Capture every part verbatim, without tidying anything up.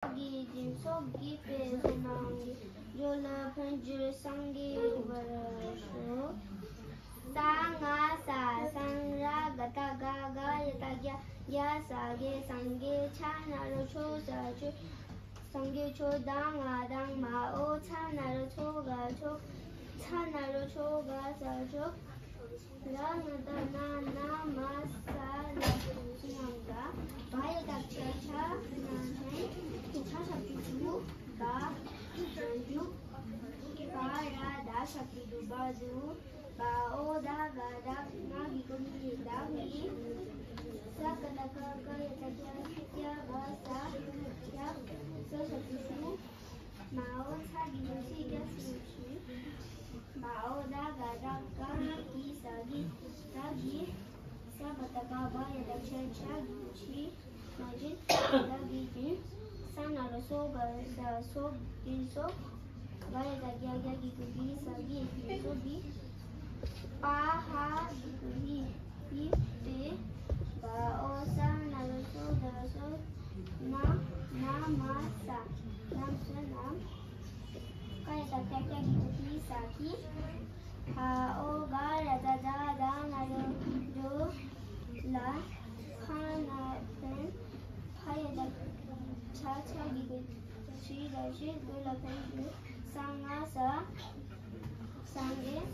གི་སྦྱིན་སོགས་ཀྱི་དཔེ་བསོད་ནམས་ཀྱི་རྒྱུ་ལ་ཕན་ཕྱིར་སངས་རྒྱས་འགོད་པར་ཤོག་ས་ང་ས་སང་ར་ག་བཏགས་སྒ་རྒ་ཡ་བཏགས་རྒྱ་རྒྱ་ས་རྒྱས་སངས་རྒྱས་ཆ་ན་རོ་ཆོ་ས་ཆོས། སངས་རྒྱས་ཆོས་དང་ང་དང་མ་འོ་ཚ་ན་རོ་ཚོ་ག་ཚོགས། ཚ་ན་རོ་ཆོ་ག་ས་ཆོག་ར་ང་ད་ན་ན་མ་ས་ལ་སུ་ནམ་ད། བ་ཡ་བཏགས་བྱ་བྱ་ན་ཆེན། ཆ་ཞབས་ཀྱུ་ཆུ། བ་འཇུག་བ་ར་ད་ཞབས་ཀྱུ་དུ་བ་དུ། བ་འོ་ད་ག་བཏགས་ང་གི་གུ་གི་བདག་གི། ས་ཀ་བཏགས་སྐ་སྐ་ཡ་བཏགས་སྐྱ་སྐྱ་ག་ས་སྐྱ། ས་ཞབས་ཀྱུ་སུ། མ་འོ་ཚ་གི་གུ་ཤི་སྐྱ་སུ་ཤི། མ་འོ་ད་ག་བཏགས་སྐ་ང་གི་ས་གི་ད་གི། ས་པ་བཏགས་སྦ་སྦ་ཡ་བཏགས་སྦྱ་སྦྱ་གི་གུ་ཤི། མ་བྱིན་ད་གི་བྱིན། ས་ན་རོ་སོ་ག་ས་སོ་གི་སོ། བ་ཡ་བཏགས་བྱ་བྱ་གི་གུ་བྱི་ས་གི་བྱི་སོ་བྱི། པ་ཧ་གི་གུ་བྷི་བྷི་པེ། བ་འོ་ས་ན་རོ་སོ་ད་སོ། ན་ན་མ་ས་ནམ་སོ་ནམ། ཀ་ཡ་བཏགས་ཀྱ་ཀྱ་གི་གུ་ཀྱི་ས་ཀྱི། བ་འོ་ག་ར་ད་ད་ད་ན་རོ་དོ། ལ། ཕ་ན་ཕན། ཕ་ཡ་བཏགས་ཕྱ་ཕྱ་གི་གུ་ཕྱི་ད་ཕྱི་དོ་ལ་ཕན་ཕྱི། ས་ང་ས། སངས་རྒྱས།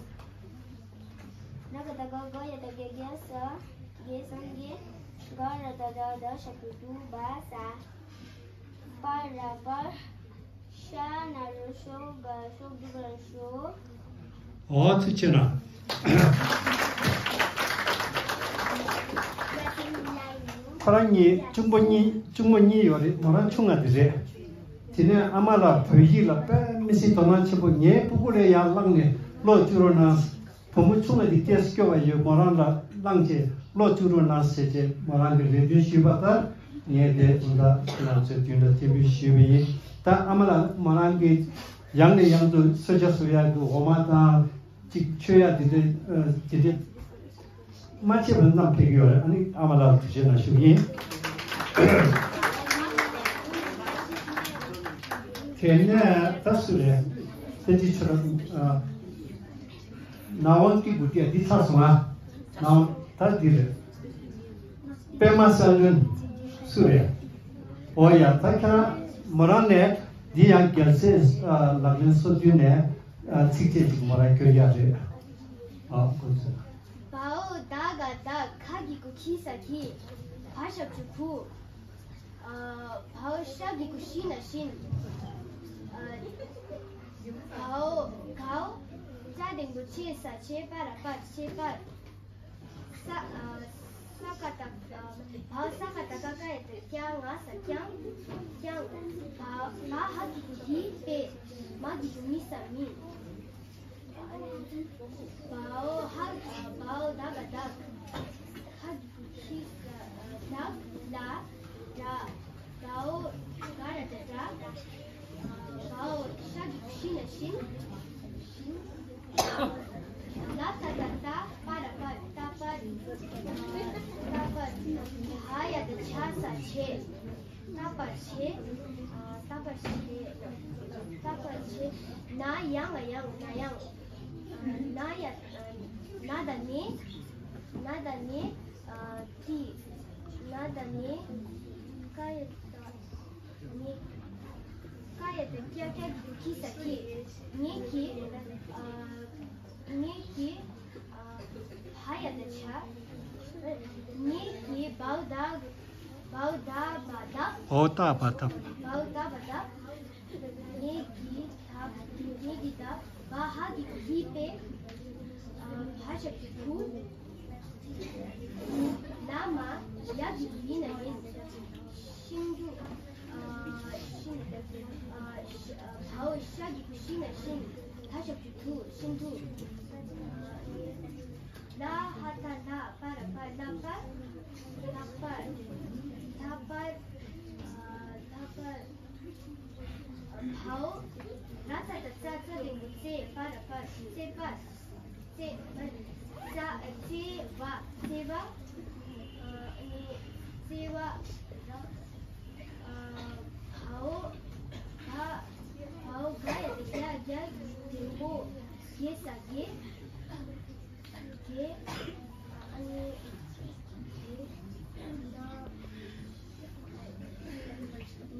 ན་ག་བཏགས་ག་ག་ཡ་བཏགས་ག་ག་ས། རྒྱས་སངས་རྒྱས། ག་ར་ད་ད་ད་ཞབས་ཀྱུ་དུ་བ་ས། པ་ར་པར། ཤ་ན་རོ་ཤོ་ག་ཤོ་གི་ག་ཤོ། ཨོ་ཐུགས་རྗེ་གནང་། ཁོ་རང་གཉིས་གཅུང་པོ་གཉིས་གཅུང་མོ་གཉིས་ཡོད་རེད། མོ་རང་ཆུང་ང་དེ་རེད། དེ་ནས་ཨ་མ་ལགས་བོད་ཡིག་ལ་དཔེ་མི་སྲིད་དོ་སྣང་ཆེན་པོ། ངའི་སྤུ་གུ་ལ་ཡར་བླངས་ནས་ཀློག་བཅུག་རོགས་གནང་། བུ་མོ་ཆུང་བ་འདི་སྐྱེས་སུ་སྐྱོ་བ་ཡོད། མོ་རང་ལ་བླངས་བྱས་ཀློག་བཅུག་རོགས་གནང་ཟེར་བྱས་མོ་རང་གི་རེ་འདུན་ཞུས་པ་ལྟར། ངས་དེ་ད་ལྟ་ང་ཚོའི་མདུན་ལ་འདེམས་ཕུད་ཞུས་པ་ཡིན། ད་ཨ་མ་ལགས་མོ་རང་གིས་ཡང་ནས་ཡང་དུ་གསོལ་ཇ་བཟོ་ཡག་གི་འོ་མ་དང་ཅིག་མཆོད་ཡག་དེ་འདྲ་དེ་འདྲ་མ་བྱས་པ་རྣམས་ཕེབས་ཀྱི་ཡོད་རེད། ཨ་ནི་ཨ་མ་ལགས་ཐུགས་རྗེ་གནང་ཞུ་གི་ཡིན། དེ་ནས་ད་སུ་རེད། བསྟན་འཛིན་ཆོས་གྲགས། ནག་དབང་སྐྱིད་པོ་སྐད་འདི་ཚར་སོང་ང་། ནག་དབང་ད་འདི་རེད། པད་མ་གསལ་སྒྲོན་སུ་རེད། འོ་ཡ། ད་ཁྱེད་རང་མོ་རང་ནས་འདི་ཡང་རྒྱལ་སྲས་ལག་ལེན་སོ་བདུན་ནས་ཚིགས་བཅད་ཅིག་མོ་རང་སྐྱོར་ཡག་རེད། ཨ་ཁོ་ཚོ། བ་འོ་ད་ག་བཏགས་ག་གི་གུ་ཁྱི་ས་ཁྱི། བ་ཞབས་ཀྱུ་བུ། བ་འོ་ཤ་གི་གུ་ཤི་ན་བཞིན། བ་འོ་ག་འོ་ཙ་འགྲེང་བུ་ཆེ་ས་ཆེ་པ་ར་པར་ཆེ་པར། ས་ས་ཀ་བཏགས་བ་འོ་ས་ཀ་བཏགས་ཀ་ཀ་ཡ་བཏགས་ཀྱ་ང་ས་ཀྱང་ཀྱང་། བ་བ་ཧ་གི་གུ་བྷི་བྷེ། མ་གི་གུ་མི་ས་མི། བ་འོ་ཧ་བ་འོ་ད་ག་བཏགས་ཧ་གི་གུ་ཁྱི་ས་བཏགས་ལ་ར། བ་འོ་ག་ར་ད་ར། བ་འོ་ཤ་གི་གུ་ཤི་ན་བཞིན། བཞིན། ལ་ཏ་བཏགས་ལྟ་པ་ར་པར་ལྟ་པར། ལྟ་པར། བ་ཡ་བཏགས་བྱ་ས་བྱས། ལྟ་བར་བྱེད། ལྟ་བར་བྱེད། ལྟ་བར་བྱེད། ན་ཡང་ང་ཡང་ན་ཡང་། ན་ཡ། ན་ད་ནི། ན་ད་ནི། ཏི། ན་ད་ནི། ཀ་ཡ་ད་ནི། ཀ་ཡ་ད་ཀྱ་ཀྱ་གི་གུ་ཁྱི་ས་ཁྱི། ངེད་ཀྱི། ངེད་ཀྱི། བ་ཡ་ད་བྱ། ངེད་ཀྱི་བ་འོ་ད། བ་འོ་ད་བ་ད། འོ་ད་བ་ད། བ་འོ་ད་བ་ད། ངེད་ཀྱི་ད། ངེད་ཀྱི་ད། བ་ཧ་གི་གུ་བྷི་བྷེ། བ་ཞབས་ཀྱུ་བུ། ལ་མ་ཡ་གི་གུ་ཡི་ན་ཡིན། ཤིན་ཏུ། ཤིན། བ་འོ་ཤ་གི་གུ་ཤི་ན་བཞིན། ད་ཞབས་ཀྱུ་དུ། ཤིན་ཏུ། ལ་ཧ་ད་ལྷ། པ་ར་པར། ལྷག་པར། ལྷག་པར། ལྷག་པར། བ་འོ་ར་ཙ་ད་ཙ། ཙ་འགྲེང་བུ་ཙེ། པ་ར་པར། ཙེ་པར། ཙེ། ཙ། ཙེ་བ། ཙེ་བ། ཙེ་བ། འོ། ད། འོ། ག་ཡ་དེ་རྒྱ་རྒྱ་གི་དེ་མགོ་རྒྱ་ས་རྒྱ། རྒྱ། ཨ་ནི།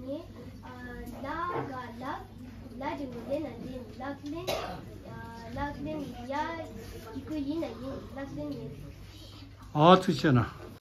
ནི། ཨ། ལ་ག་ལག་ལ་དེ་མགོ་ལེན་ན་ལེན། ལག་ལེན། ཨ། ལག་ལེན། ཡ་གི་གུ་ཡིན་ན་ཡིན། ལག་ལེན་ཡིན། ཨ་ཙི་བྱས་ན།